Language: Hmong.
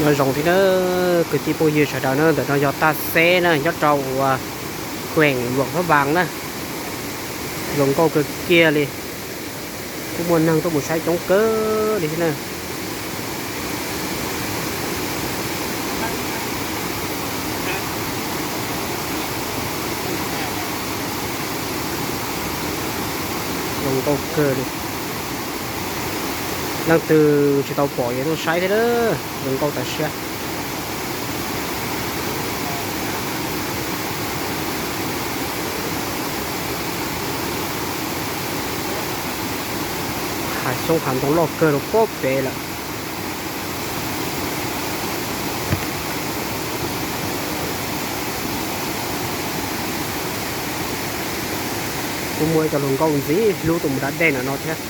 Nyob zoo thiab na, kwv tij phooj ywg sawv daws na, ntawm no yog Taj Xeb na, nyob rau uas kheem Luam Phab Vas na. Zoo nkauj kawg kiag li, kuj muaj neeg tuaj mus saib coob kawg li thiab na. Zoo nkauj kawg li. Leej twg tsis tau pom yuav tuaj saib thiab na, zoo nkauj tas siab. Hav xyoob hav ntoo loj kawg rau pob pem lawm. Kuj muaj ib co hluas nkauj ntxiv hlub tuaj mus da dej ntawm no thiab.